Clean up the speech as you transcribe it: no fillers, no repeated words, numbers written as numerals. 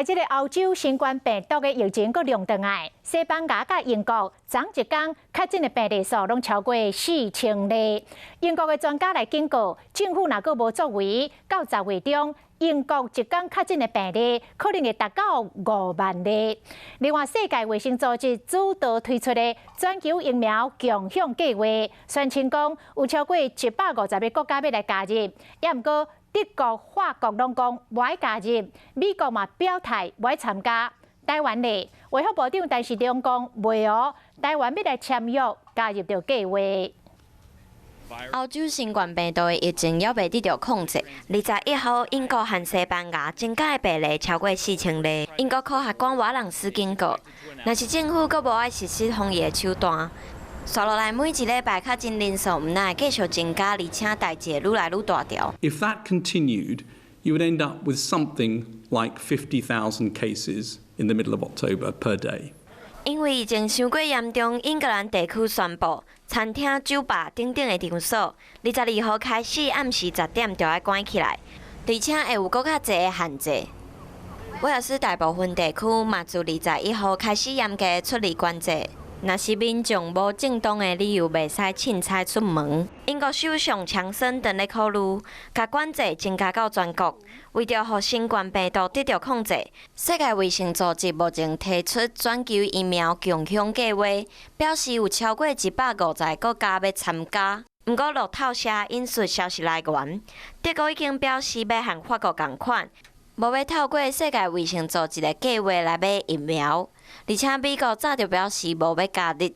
來這个歐洲新冠病毒的疫情閣量轉來，西班牙佮英國昨一工確診的病例數攏超過4000例。英國的專家來警告，政府若閣無作為，到10月中，英國一工確診的病例可能會達到5萬例。另外，世界衛生組織主導推出的全球疫苗共享計劃，宣稱講有超過150個國家欲來加入，也毋過德國、法國攏講無愛加入，美國嘛表態無愛參加。台灣咧，衛福部長陳時中講袂哦，台灣欲來簽約加入著計劃。歐洲新冠病毒的疫情猶未得著控制。21號，英國和西班牙增加的病例超過4000例。英國科學官瓦朗斯警告，若是政府閣無愛實施防疫的手段，紲落來每一禮拜確診人數毋但會繼續增加，而且代誌會愈來愈大條。 If that continued, you would end up with something like 50,000 cases in the middle of October per day. 因為疫情傷過嚴重，英格蘭地區宣布，餐廳、酒吧等等的場所，22號開始暗時10點就愛關起來，而且會有閣較濟的限制。威爾斯大部分地區嘛自21號開始嚴格出入管制。若是民眾無正當的理由，袂使凊彩出門。英國首相強生正咧考慮，共管制增加到全國，為著予新冠病毒得著控制，世界衛生組織目前提出全球疫苗共享計劃，表示有超過150個國家欲參加。毋過路透社引述消息來源，德國已經表示欲和法國仝款，無欲透過世界衛生組織的計劃來買疫苗，而且美國早就表示無欲加入。